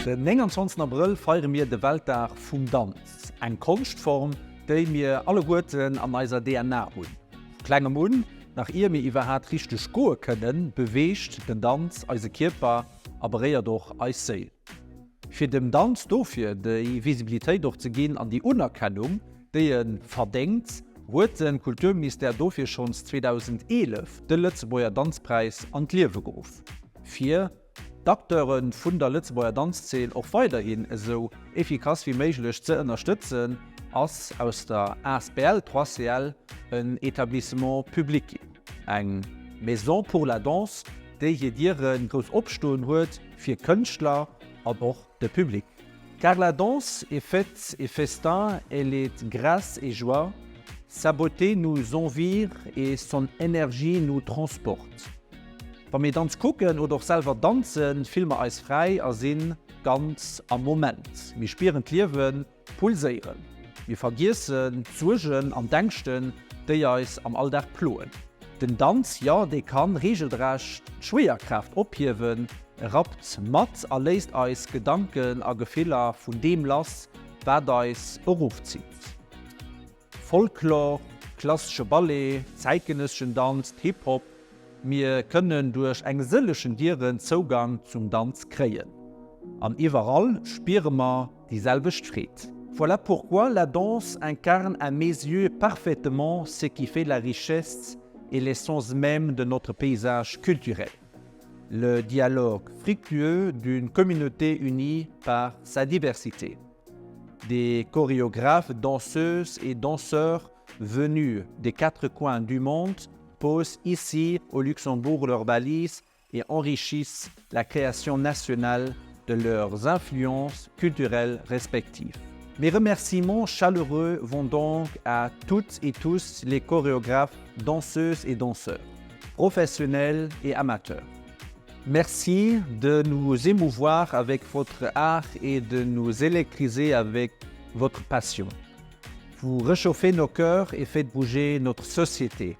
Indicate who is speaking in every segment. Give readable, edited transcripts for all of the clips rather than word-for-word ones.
Speaker 1: Den 29 Abrëll feiere mir de Weltdag vum Danz, eng Konschtform, déi mir alleguerten an eiser DNA hunn. Vu klengem un, nach ier mir iwwerhaat richteg goe kënnen, beweegt den Danz eise Kierper a beréiert och eis Séil. Fir dem Danz dofir déi Visibilitéit och ze ginn an déi Unerkennung, déi e verdéngt, huet de Kulturministère dofir schonns 2011 de Lëtzebuerger Danzpräis an d'Liewe geruff, fir d'Acteure vun der Lëtzebuerger Danzzeen och weiderhin esou efficace wéi méiglech ze ënnerstëtzen, ass aus der asbl 3CL en Etablissement public ginn, eng Maison pour la danse, déi hir Diere grouss opstoen huet fir Kënschtler an och de Public. Car la danse est fête et festin, elle est grâce et joie, sa beauté nous envire et son énergie nous transporte. Wa mir Danz kucken oder och selwer danzen, fille mer eis fräi a si ganz am Moment. Mir spieren d'Liewen pulséieren. Mir vergiessen d'Suergen an d'Ängschten, déi eis am Alldag ploen. Den Danz, jo, dee kann reegelrecht d'Schwéierkraaft ophiewen, e rappt mat a léisst eis Gedanken a Gefiller vun deem lass, wat eis erofzitt. Folklor, klassesche Ballet, zäitgenësseschen Danz, Hip-Hop, mir kënnen duerch eng sëllechen Dieren Zougang zum Danz kréien. An iwwerall spiere mer déi selwecht Freed. Voilà pourquoi la danse incarne à mes yeux parfaitement ce qui fait la richesse et l'essence même de notre paysage culturel, le dialogue fructueux d'une communauté unie par sa diversité. Des chorégraphes, danseuses et danseurs venus des quatre coins du monde posent ici au Luxembourg leurs valises et enrichissent la création nationale de leurs influences culturelles respectives. Mes remerciements chaleureux vont donc à toutes et tous les chorégraphes, danseuses et danseurs, professionnels et amateurs. Merci de nous émouvoir avec votre art et de nous électriser avec votre passion. Vous réchauffez nos cœurs et faites bouger notre société.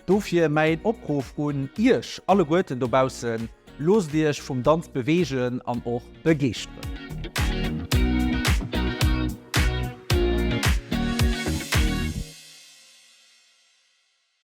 Speaker 1: Dofir mäin Opruff un Iech alleguerten dobaussen, Loosst Iech vum Danz beweegen an och begeeschteren.